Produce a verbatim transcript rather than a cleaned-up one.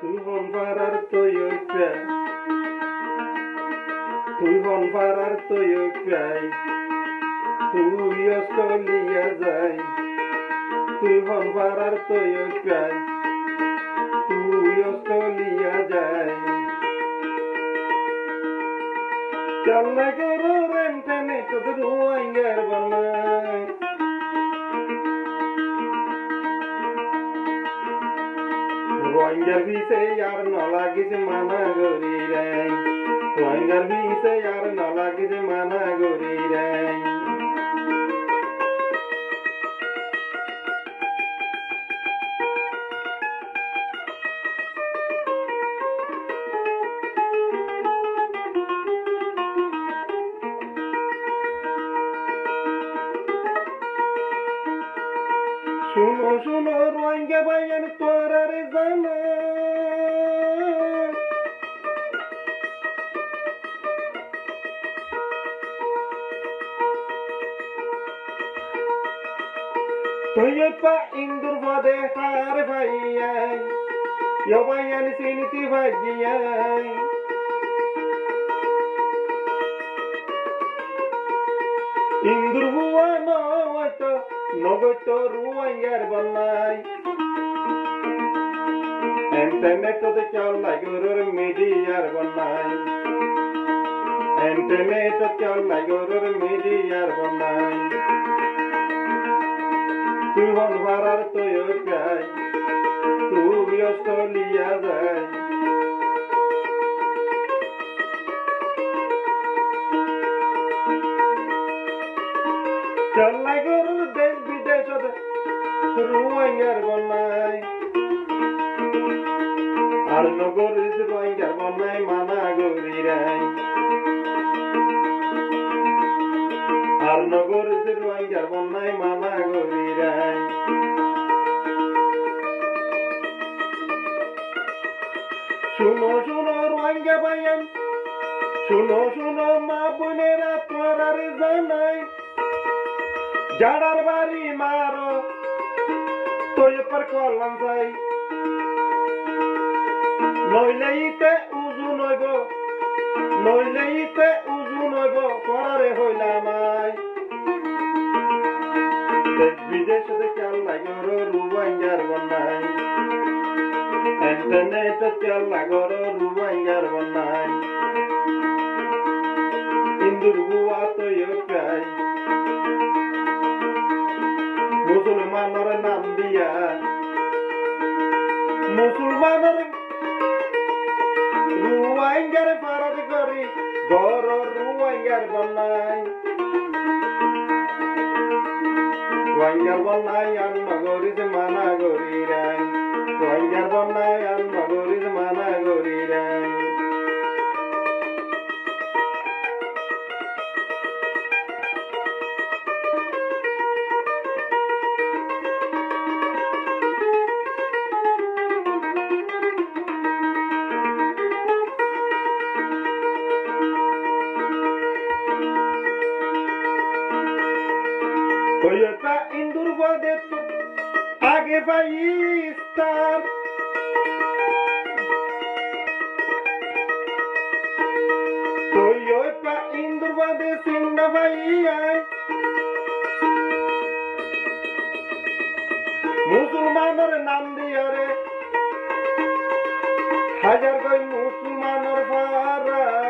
Tui hon farar tui óiba, tui hon farar tui óiba, tui Australia zai. Tui hon farar tui óiba, tui Australia zai. Kiyólla gorór internet ot Ruáingar bonnai. Ruáingar fisé ar no lagis mana gorír. Ruáingar fisé ar no lagis mana gorír. Cúno, cúno, Ruáinga báiyain, tuáñrare zanai. Tui óiba indur fode hare faiyai, yó báiyain siniti faiyai. Indur fua no óito, no goitto Ruáingar bonnai. Internet ot kiyólla gorór mediar bonnai. Internet ot kiyólla gorór mediar bonnai. Tui hon farar tui óiba, tui Australia zai. Kiyólla gorór dec bidecot Ruáingar bonnai. Ar no gorír Ruáingar bonnai mana gorír. Ar no gorír Ruáingar bonnai mana gorír. Cúno, cúno, Ruáinga báiyain, cúno, cúno, ma boinera, tuáñrare zanai. Jarar bari maro, tui óiba kuallan sai. Noile ite uzu no óibo, noile ite uzu no óibo, tuáñrare hoilam ai. Dec bidecot kiyólla gorór Ruáingar bonnai. Internet ot kiyólla gorór Ruáingar bonnai. Indur fua tui óiba, Musulmanor nam diya. Musulmanor Ruáingare farar gorí, gorór Ruáingar bonnai. Ruáingar bonnai ar no gorír mana gorír. Ruáingar bonnai ar no gorír mana gorír. Tui óiba indur fode age faiyai. Tar. Tui óiba indur fode sinna faiyai. Musulmanor nam diyore hajar goi musulmanor fara.